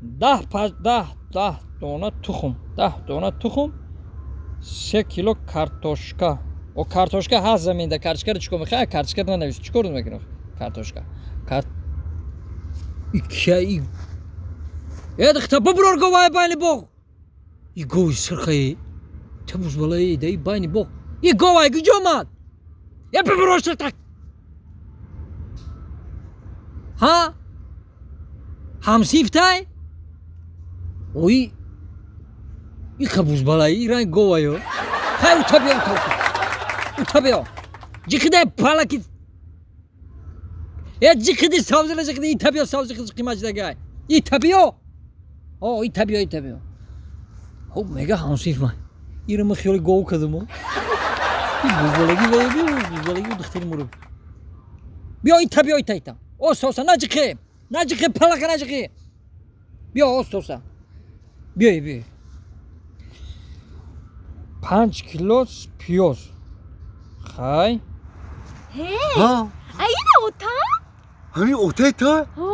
10 дона тухм, 10 дона тухм, 3 кило картошка. О картошка ҳаст заминда, картошкаро чикор мехоҳӣ? Картошка нанавис, чикор мекунӣ? Картошка. Карт икки э духта буброр говай байни боғ. И гови сирхаи. Та бузбалаи даи байни боғ. И говай куҷо омад? Э буброр так. Ҳа? Ҳамсифтай? Ой. И қабузбалаи и ранг говайо. Хай ута биё, ута, ута. Ута биё. Ҷиқидай палаки. Э ҷиқиди савзила ҷиқиди ита биё савзи қимаҷдагай. Ита биё. О, ита биё, ита биё. Хуб мега ҳамсиф ман. Ира ма хиёли гов кардам. И бузбалаги вай биё, бузбалаги духтари муруб. Биё ита биё, ита, ита. Оста, оста, наҷиқи. Наҷиқи, палака наҷиқи. Биё, оста, оста. Биёй, биёй. 5 кило пиёз. Хай. Ҳа? А ина ота? Ҳамин отаи та? Ҳо?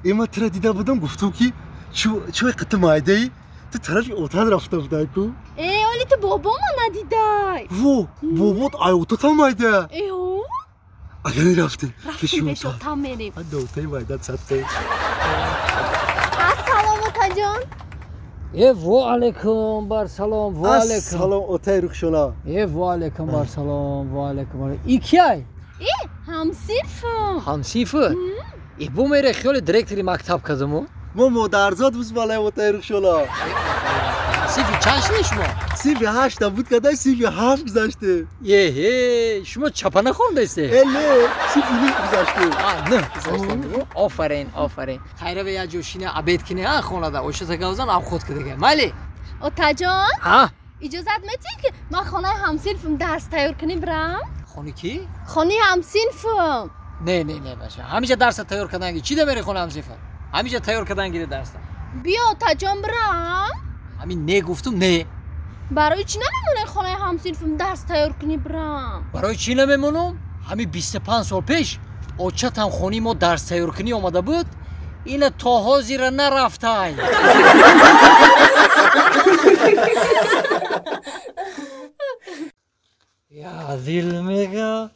Э ман тура дида будам, гуфтам ки чӯй қити майдаи, ту тарафи отат рафта будай ку. Э, оли ту бобомо надидай. Во, бобот ай отатам майда. Э, ҳо? Агар рафтем. Рафтем пеш отам мерем. Ада отаи майда садқе. Ассалом отаҷон. Э во алейкум бар салом, во алейкум. Ассалом отай Рухшона. Э во алейкум бар салом, во алейкум. И кияй? Э, ҳамсифам. Ҳамсифа? Э бу мере хиёли директори мактаб кардаму? Мо модарзод бузбалай отай Рухшона. Синфи чанд шуди шумо? Синфи 8 буд кадай, синфи 7 гузаштем. Еҳе, шумо чапа нахондаисте? Э не, синфи 9 гузаштем. А, 9 гузаштем. Офарин, офарин. Хайра бе як ҷо шина обед кине, а хонада. Ошата гавзан обход кардага. Майли? Отаҷон? Ҳа? Иҷозат метиҳед ки ман хонаи ҳамсинфам дарс тайёр кунӣ бирам? Хони кӣ? Хонаи ҳамсинфам. Не, не, не, бача. Ҳамиҷа дарса тайёр кардан гир. Чӣ да мери хонаи ҳамсинфа? Ҳамиҷа тайёр кардан гири дарса. Биё отаҷон бирам. Ҳамин не гуфтум, не. Барои чӣ намемонӣ хонаи ҳамсинфам дарс тайёр кунӣ бирам? Барои чӣ намемонам? Ҳамин 25 сол пеш очатам хонаи мо дарс тайёркунӣ омада буд, ина то ҳозира нарафтай. Я дил мега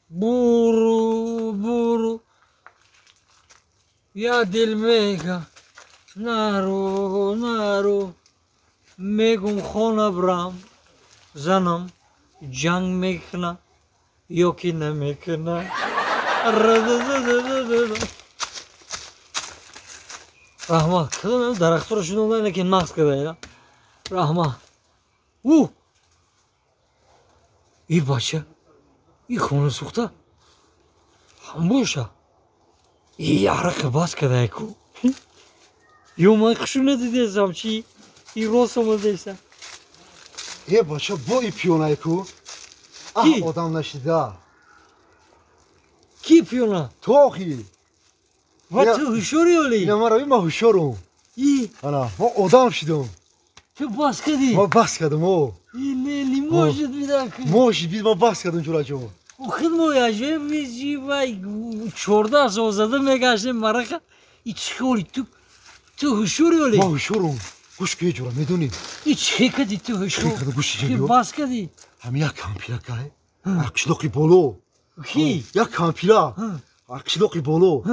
буру буру, я дил мега нару нару, мегум хона брам, занам ҷанг мекуна ё ки намекуна. Раҳмат, кадом дарахтро шунонда, лекин нақс кардая. Раҳмат. У и бача, и хона сӯхта ҳам боша, и арақи бас кардая ку. Ё ман хушу надидесам чи? И рост омадеса. Э бача, бо и пиёнай ку. Аҳ, одам нашида. Ки пиёна? Ту охи. Ва ту ҳушёри оли? Ина ман ма ҳушёрум. И? Ана, ман одам шидам. Ту бас кардӣ? Ман бас кардам, о. И не, не может быть так. Может быть, ман бас кардам ҷураҷон. Худ мо яжем вай 14 сол зада мегаштем марақа. И чӣ оли ту? Ту ҳушёри оли? Ман ҳушёрум. Гӯш ки ҷура, медонӣ? И чӣ кардӣ ту ҳушёр? Чӣ кардам, гӯш Ту бас кардӣ? Ҳамин як кампиракай, қишлоқи боло. Ки? Як кампира, қишлоқи боло.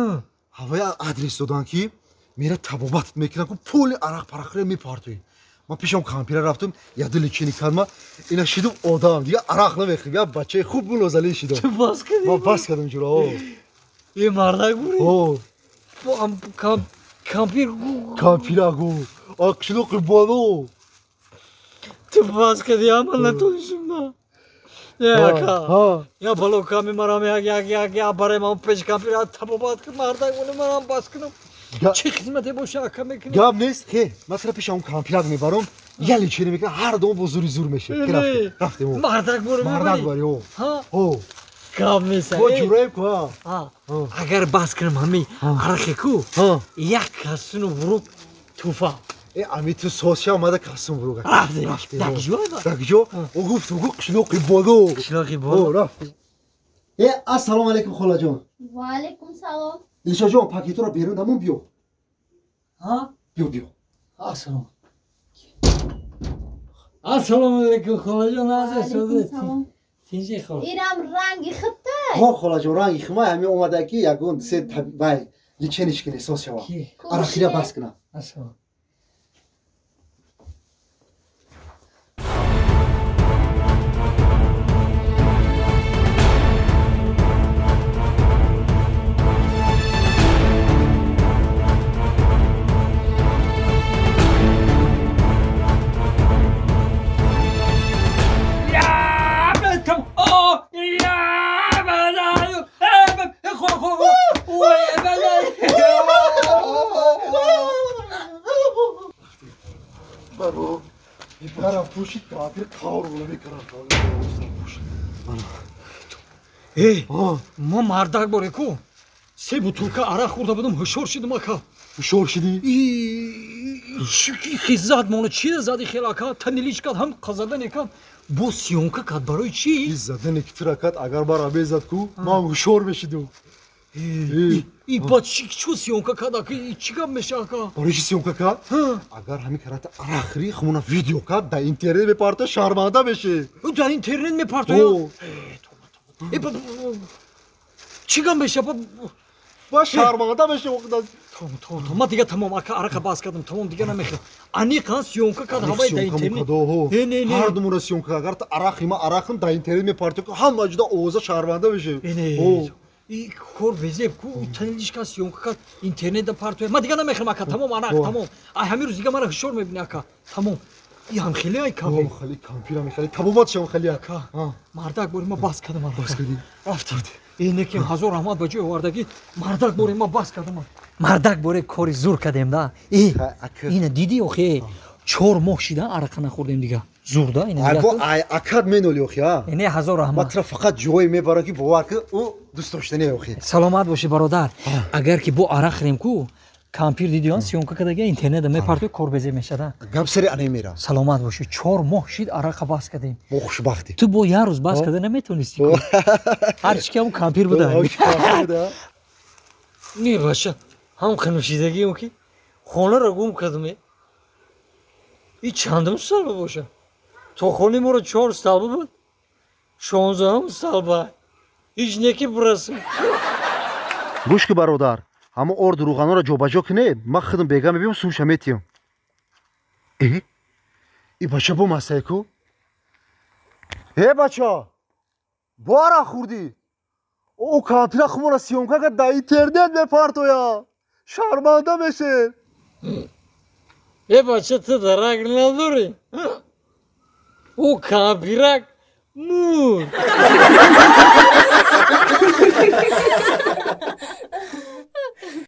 Ҳавая адрес додан ки мера табобат мекунам, ку пули арақ парақро мепартоӣ. Ман пешам кампира рафтам, яду лечение кардма, ина шидум одам, дига арақ намехӯрм, як бачаи хуб мунозалин шидам. Ту бас кардӣ? Ман бас кардам ҷура, о. Е мардак бурӣ? О. Кампир гу. Кампира гу. Қишлоқи боло. Ту бас кардӣ, ама натонистам на. Ака, я бало ками марам як як як я барем ам пеш кампира табобат кун мардак буни манам бас кунам. Чӣ хизмате боша ака мекунам? Гап нест, хе. Ман тура пеши он кампирак мебарам, я лечение мекунам, ҳар дом бо зури зур мешавад. Рафтем, рафтем. Мардак бури Мардак бари, о. Ҳа? О. Гап нест. Бо ҷураем ку, ҳа. Ҳа. Агар бас кунам ҳами арақе ку, як касуну бурук туфа. Э, ами ту соз ша омада касум бурук. Рафтем. Рафтем. Дар куҷо? Дар куҷо? О гуфт, гу қишлоқи боло. Қишлоқи боло. О, рафтем. Э, ассалому алайкум холаҷон. Ва алайкум салом. Дилшодҷон, пакетро берун дамон биё. Ҳа? Биё, биё. Ассалом. Ассалому алайкум, холаҷон, Алайкум. Тинҷи хол. Ирам ранги хиттай. Ҳо, холаҷон, ранги химай ҳамин омада ки ягон се вай лечениш кунӣ, сос шава. Арақира бас кунам. Ассалом. Эй, ма мардак боре ку. Се бутулка арақ хӯрда будам, ҳушёр шидам ака. Ҳушёр шидӣ? Чӣ хиззат мона, чӣ зади хел ака, танилич кард, ҳам қазадане кард. Бо съёмка кард, барои чӣ? Задане ки тура кард, агар бара безад ку, ман ҳушёр мешидум. И ба чӣ съёмка кард ака, чӣ гап меша ака? Барои чӣ съёмка кард? Агар ҳамин карата арақ хӯрӣ, хумона видео кард, дар интернет мепарто, шарманда мешӣ. Дар интернет мепарто? Чӣ гап меша? Ба шарманда мешӣ. Тамом, ман дига тамом ака, арақа бас кардам, тамом, дига намехӯрам. Аниқан съёмка кард ҳаваи дар интернет. Ҳар думура съёмка, агар арақ хӯрӣ, ман арақам дар интернет мепарто, ҳама ҷуда овоза шарманда мешӣ. И кор безеб ку, танилишка съёмка кард, интернет да партоя. Ман дига намехӯрам ака, тамом, арақ, тамом. Ай ҳамин рӯз дига мара ҳушёр мебинӣ ака, тамом. И ҳам хеле ай кафе. Хеле кампира мехали, табобат шам хеле ака. Мардак бори ма бас кардам арақ. Бас кардӣ? Рафтам. Э неки ҳазор раҳмат ба ҷои овардагӣ, мардак бори ма бас кардам. Мардак боре кори зур кардем да. Э, ина дидӣ охе, 4 моҳ шида арақа нахӯрдем дига. Зур да ина. Ай бо ай акад меноли охе, а? Не, ҳазор раҳмат. Ма тура фақат ҷое мебарам ки бовар ки ӯ дӯст доштанӣ охе. Саломат бошӣ бародар. Агар ки бо арақ хӯрем ку, кампир дидиён съёмка кардага интернет мепартои кор безе мешада. Гап сари ане мера. Саломат бошӣ. 4 моҳ шид арақа бас кардем. Бо хушбахтӣ. Ту бо як рӯз бас карда наметонистӣ ку. Ҳар чӣ ки ҳам кампир буда. Не баша, ҳам ханушидагиам ки хонаро гум кардам. И чандум столба боша? То хонаи моро 4 столба буд. 16 столба. Ҳеҷ неки бирасам. Гӯш ки бародар, ҳама орду рӯғанҳоро ҷобаҷо кунед, ман худам бега мебиём, сумша метиём. Э? И бача бо масае ку? Э бача! Бо арақ хӯрдӣ? О кампира хумона съёмка кард, дар интернет мепартоя. Шарманда мешем. Э бача, ту дарак надорӣ? Ӯ кампирак мурд.